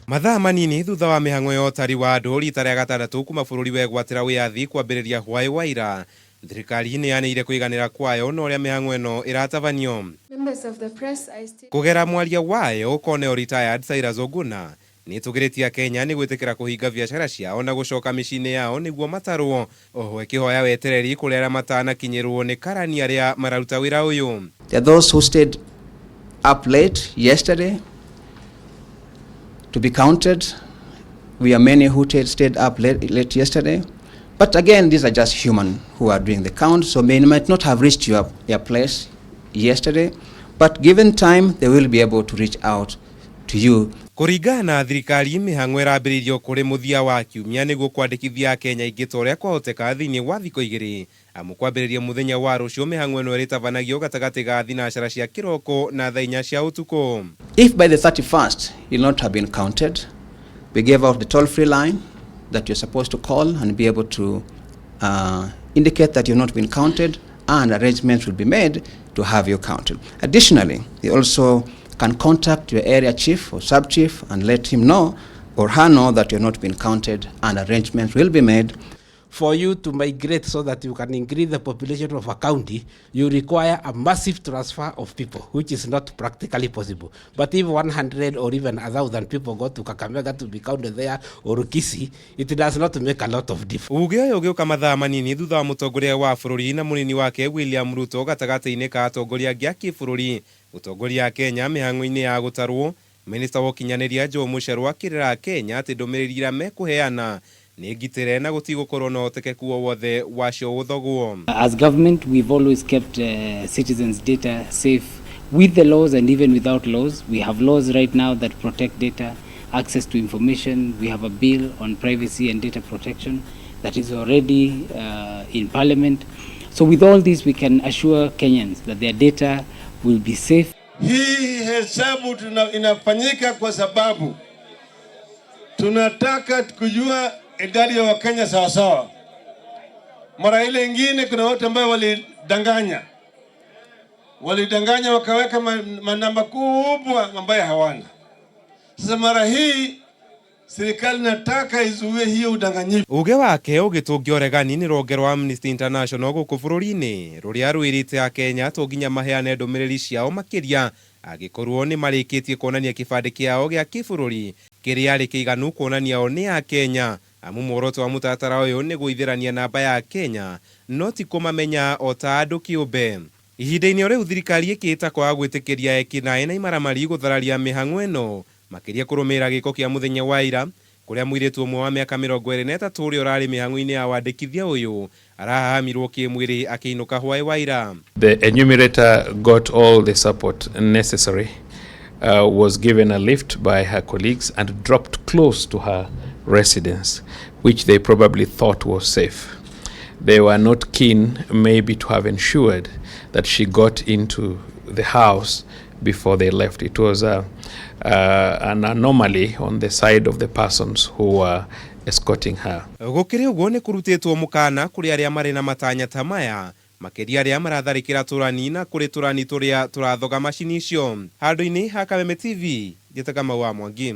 Mathaa manini thutha wa mĩhang'o ya ũtari wa andũ rita rĩa gatandatũ kuma bũrũri wegwatĩra wĩyathi kwambĩrĩria hwaĩ wa ira, thirikari nĩ yanĩire kũiganĩra kwayo na ũrĩa mĩhang'o ĩno ĩratabanio. Members of the press, I still Kũgera mwaria wayo Colonel Retired Cyrus Oguna nĩ ĩtũgĩrĩtie Akenya nĩ gwĩtĩkĩra kũhinga biacara ciao na gũcoka mĩciĩ-inĩ yao nĩguo matarwo, oho ĩkĩhoya wetereri kũrĩ arĩa matanakinyĩrwo nĩ karani arĩa mararuta wĩra ũyũ. There are those who stayed up late yesterday to be counted. We are many who stayed up late yesterday. But again, these are just human who are doing the count, so they might not have reached your place yesterday. But given time, they will be able to reach out to you. Kũringana na thirikari, mĩhang'o ĩrambĩrĩirio kũrĩ mũthia wa kiumia nĩguo kwandĩkithia Akenya aingĩ ta ũrĩa kwahoteka thĩinĩ wa thikũ 2, amu kwambĩrĩria mũthenya wa rũciũ mĩhang'o ĩno ĩrĩtabanagio gatagatĩ ga thinacara cia kĩroko na thaa 4 cia ũtukũ. If by the 31st you'll not have been counted, we gave out the toll-free line that you're supposed to call and be able to indicate that you've not been counted, and arrangements will be made to have you counted. Additionally, you also can contact your area chief or sub-chief and let him know or her know that you've not been counted, and arrangements will be made. For you to migrate so that you can increase the population of a county, you require a massive transfer of people, which is not practically possible. But if 100 or even 1,000 people go to Kakamega to be counted there or Kisii, it does not make a lot of difference. Uge ũyũ ũgĩũka mathaa manini thutha wa mũtongoria wa bũrũri na mũnini wake William Ruto gatagatĩ-inĩ ka atongoria angĩ a kĩbũrũri gũtongoria Kenya mĩhang'o-inĩ ya gũtarwo. Minista wa ũkinyanĩria Joe Mucheru akĩrĩra Kenya atĩ ndũmĩrĩri iria mekũheana nĩ ngitĩre na gũtigũkorwo na ũhotekeku o wothe wacio gũthogwo. As government, we've always kept citizens' data safe with the laws and even without laws. We have laws right now that protect data, access to information. We have a bill on privacy and data protection that is already in parliament. So with all this, we can assure Kenyans that their data will be safe. Hii hesabu inafanyika kwa sababu tunataka kujua idadi ya Wakenya sawasawa. Mara ile ingine kuna watu ambao walidanganya wakaweka manamba kubwa ambayo hawana. Sasa mara hii serikali nataka izuie hiyo udanganyifu. Uge wake ũgĩtũngio ũregani nĩ rũhonge rwa Amnesty International gũkũ bũrũri-inĩ rũrĩa rwĩrĩte Akenya to nginya maheane ndũmĩrĩri ciao makĩria angĩkorwo nĩ marĩkĩtie kuonania kĩbandĩ kĩao gĩa kĩbũrũri kĩrĩa arĩ kĩiganu kuonania o nĩ Akenya, amu muoroto wa mũtaratara ũyũ nĩ gũithĩrania namba ya Kenya no ti kũmamenya o ta andũ kĩũmbe. Ihinda-inĩ o rĩu thirikari ĩkĩĩta kwaga gwĩtĩkĩria ekinaĩ na imaramari gũthararia mĩhang'o ĩno, makĩria kũrũmĩrĩra gĩko kĩa mũthenya wa ira kũrĩa mũirĩtu ũmwe wa mĩaka 23 ũrĩa ũrarĩ mĩhang'o-inĩ ya wandĩkithia ũyũ arahahamirwo kĩmwĩrĩ akĩinũka hwaĩ wa ira. The enumerator got all the support necessary, was given a lift by her colleagues and dropped close to her residence, which they probably thought was safe. They were not keen maybe to have ensured that she got into the house before they left. It was an anomaly on the side of the persons who were escorting her. Gũkĩrĩ ũguo nĩ kũrutĩtwo mũkana kũrĩ arĩa marĩ na matanya ta maya, makĩria arĩa maratharĩkĩra tũrani na kũrĩ tũrani tũrĩa tũrathoga macini icio. Handũ-inĩ ha Kameme TV, njĩtaga Kamau wa Mwangi.